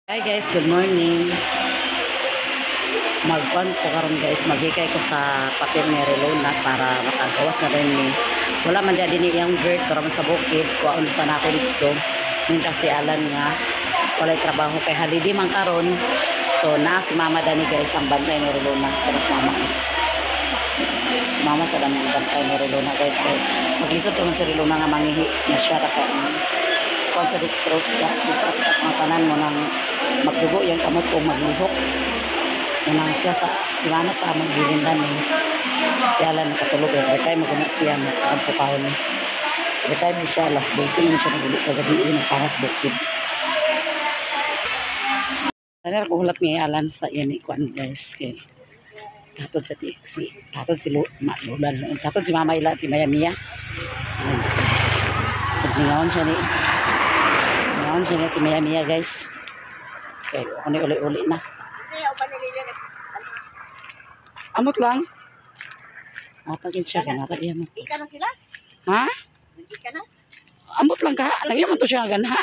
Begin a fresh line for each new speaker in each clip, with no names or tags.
Hi guys, good morning. Magkuan ko karon guys, maghikay ko sa papel ni Relona para makagawas na din ni. Wala man diya din iyang bird, pero man sa bukid, kuwaon sa nako dito. Min kasi Alan nga walay trabaho kay holiday man karon. So na si Mama dani guys ang bantay ni Relona, pero si Mama. Si Mama sa dami ang bantay ni Relona guys kay maglisod man si Relona nga mangihi na siya ra ka. Kuan sa dextrose ka, dito sa tanan mo nang magdugo yung kamot o maglihok. Unang siya sa si Mama sa among gilindan eh. Si Alan nakatulog eh. Every time maguna siya magkampo ni. Every time siya alas 12 na siya naguli kagabi eh, nagpangas bukid. Ano ko hulat ni Alan sa iyan kuan guys kay tatod sa ti si tatod si Lu, ma, Lola, tatod si Mama ila ti Maya Mia. Pag siya ni ningaon siya ni ti Maya Mia guys. Okay, ako ni uli-uli na. Amot lang. Apagin siya ka na.
Di ka na sila?
Ha?
Di ka na?
Amot lang ka. Lagi man to siya ganha.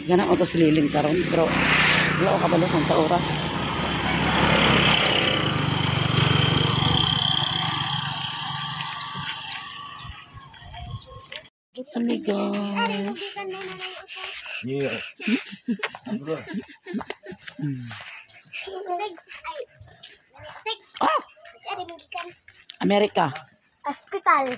Gana mo to si Liling karon pero wala ko kabalo kung sa oras. Kami guys.
Yeah.
Ah! Amerika.
Hospital.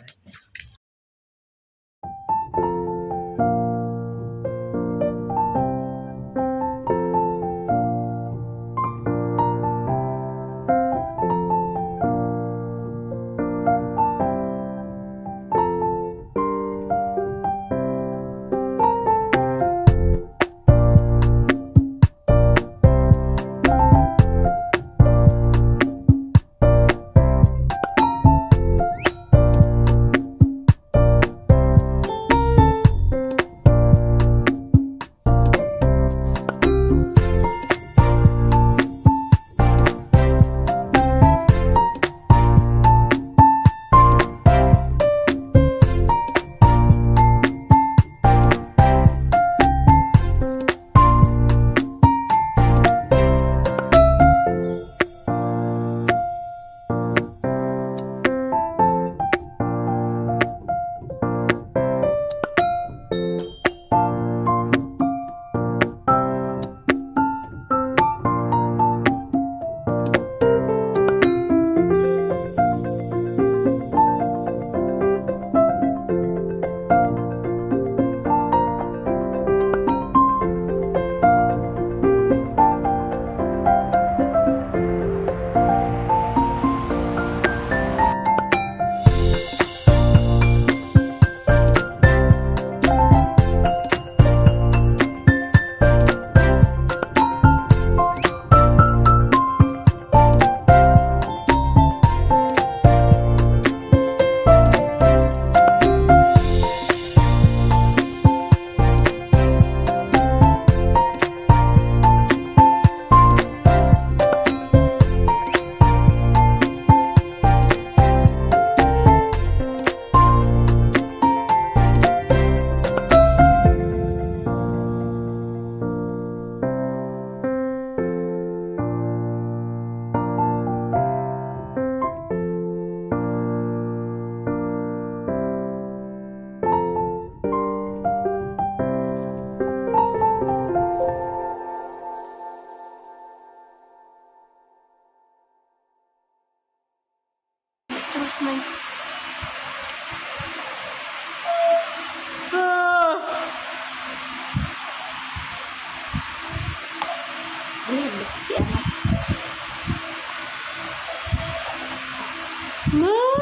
Si Ama. No.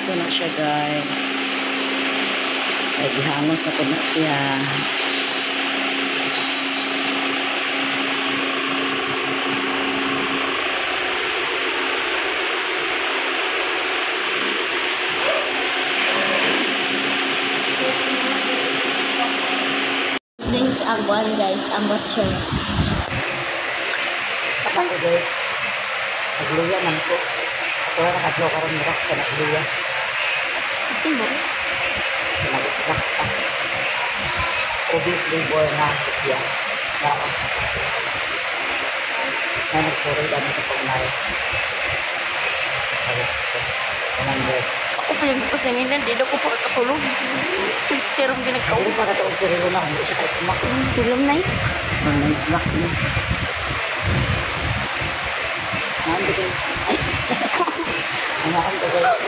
12 na siya, guys. Kay gihangos na po na siya.
Drinks ang buwan guys, ang butcher.
Saka ko, guys. Nagluya man ko. Ako na nakadlaw karon mura ko sa nagluya.
Kasi mo?
Sa nag-snack pa. Ubi flavor na kupya. Mara na nagsuroy dami ko pag maris. 100.
Ako pa yung pasanginan, di daw ko pa katulog. Serum ginagkaw.
Kauro pa kataog si Rilo na kung di siya ka-smack.
Tulom na yun.
Ang na-smack niya. Naan ba, guys? Ay, naan ba, guys?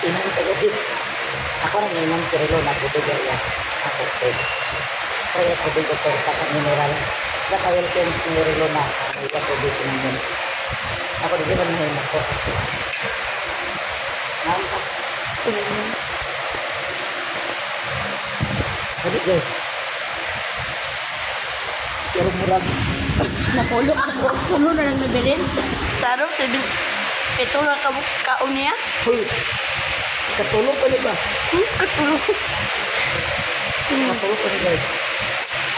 Inom ka, guys. Ako rin inom si Rilo na tubig ay ako tubig. Kaya tubig ko sa mineral. Sa ka-Wilkins ni Rilo na ang iya tubig inom. Ako di ba nahimok ko? Naan ka?
Tulom na.
Sabi, guys. Pero murag.
Napulo. Pulo na lang nabilin. Sarap, sabi. Ito na kaon niya.
Hoy! Katulog pa ni ba?
Katulog.
Katulog pa ni, guys.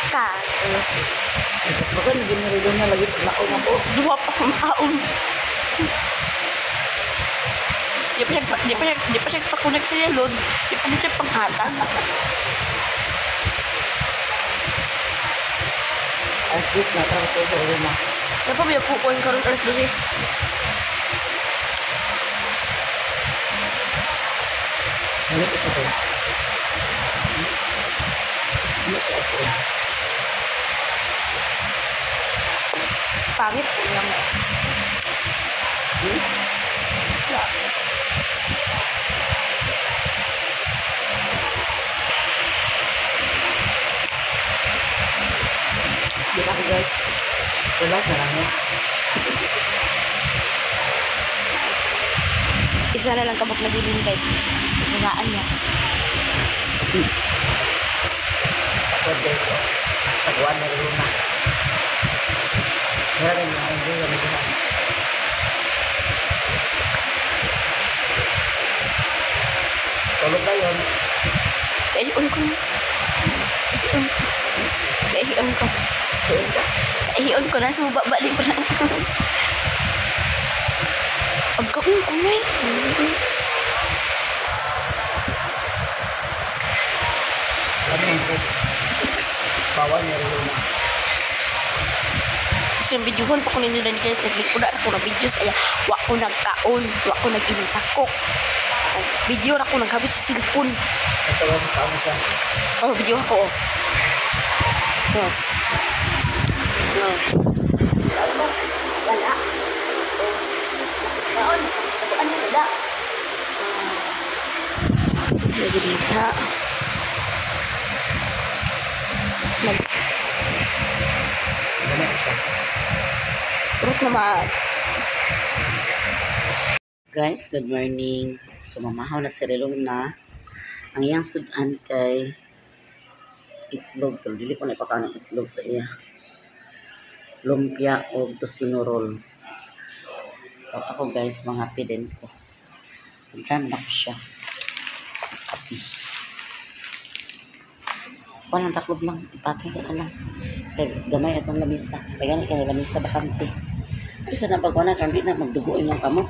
Katulog.
Basta naging narido na lagi paglaon ako.
Duha pa akong kaon. Di pa siya pakunik sa yalod. Di pa siya panghatag.
Alas 10 na, tara ko sa na.
Dapat may kukuhin karon alas 12.
Ano ko siya, guys? Ano siya as in?
Pangit po lang.
Hmm?
Wala.
Di ba ako, guys? Relax na lang eh.
Isa na lang kabok na bilin guys. Tapos masaan niya.
Ako, guys, oh. Taguan na rin na. Meron na, enjoy na siya. Tulog na yun.
Kaihion ko na. Kaihion ko. Kaihion ko.
Tulog ka.
Kaihion ko na. Sumababa din pa lang. Pagkaon ko na eh.
Ano yung ko? Bawal na rin na.
Tapos yung videohan pa ko ninyo na ni guys. Naglikod na ako ng videos. Kaya wa ko nagkaon. Wa ko nag-inom sa coke. Video na ako naghabit sa cellphone.
Ito ba, kaon siya.
Oh, video ako. Oh. Oh. No. Wala. Kaon. Ano wala? Nagdita. Nag
Ganun siya.
Trot na ma.
Guys, good morning. So, mamahaw na si Relona. Ang iyang sudan kay itlog. Pero dili ko na ipakaon ang itlog sa iya. Lumpia o tocino roll. So, ako guys, mga din ko. Pagkain na ko siya. Kape. Walang taklob lang. Ipatong sa lang. Kay gamay atong lamisa. Kaya gani kay lamisa bakante. Ay, sa napagwana, karon di na magdugo imong kamo.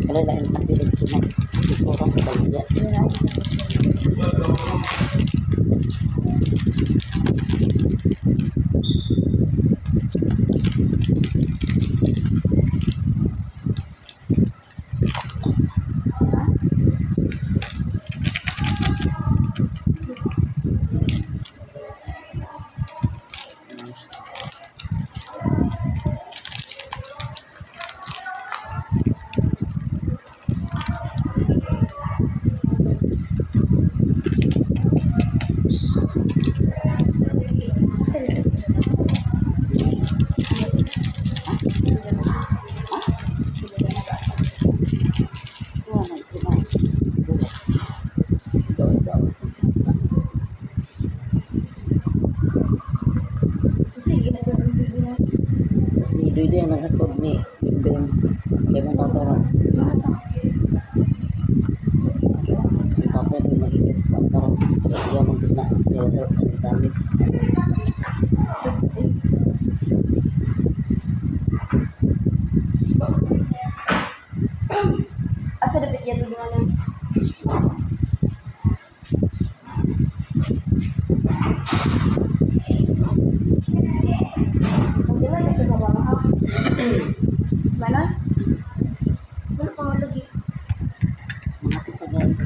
Wala lang ang kapilig ko na. Siguro ko ba niya? Sa tod ni Bim. Kaya mong tatay ron. Ang tatay rin magiging sa karon. Kaya mong gitna. Kaya ang dami.
Asa dapat iya tulungan na? Magdala na siya ba ha? Mana? Wala pa nga lagi.
Mga kita, guys.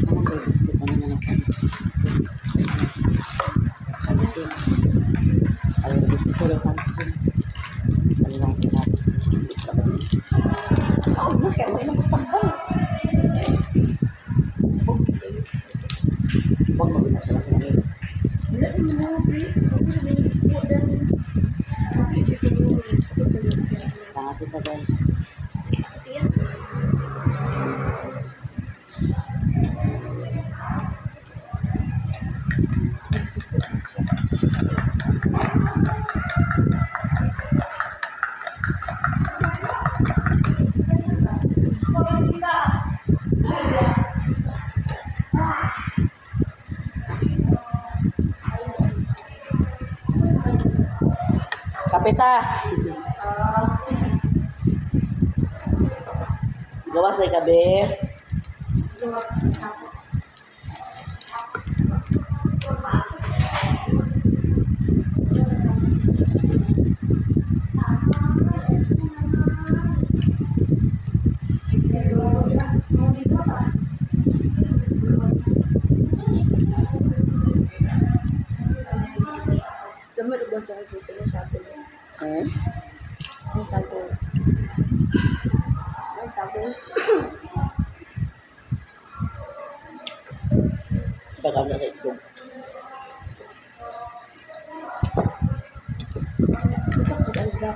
Ano ba biscuit? Ano na naman? Pansin. Ayaw, gusto ko lang pansin. Ano lang pinapos. Gusto ko din.
Ako na, kaya mo ilang gusto ko.
Huwag mo na siya lang.
Wala naman na, pre. Ako sabi niya, wala naman.
Mga kita, guys. Kapita! Gawas na kabe.
Gamit ba sa dito yung sabi niya?
Hmm?
Yung sabi. Yung sabi.
Baka na sa itlog.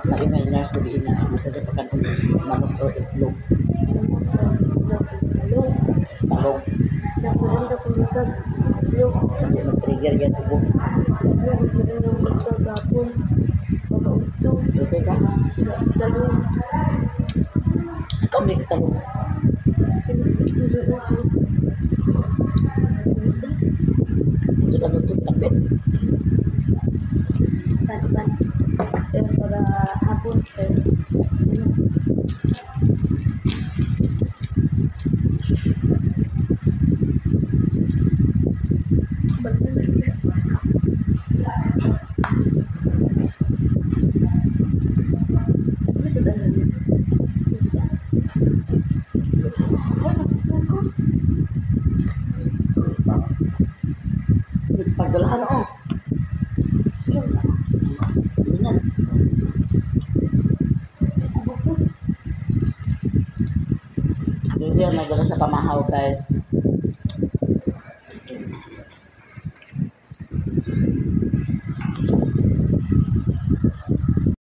Nainay nurse gabi na. Masa dyan pa kanong manok o itlog. Talong. Hindi mag-trigger yan tubo. Okay ka? Ikaw may talong. So, ano ito? Tapit.
Pero para hapon, pero balik na siya. Ano sa dala nito?
Pagdalahan ako. Yun na. Hindi yan nagdala sa pamahaw, guys.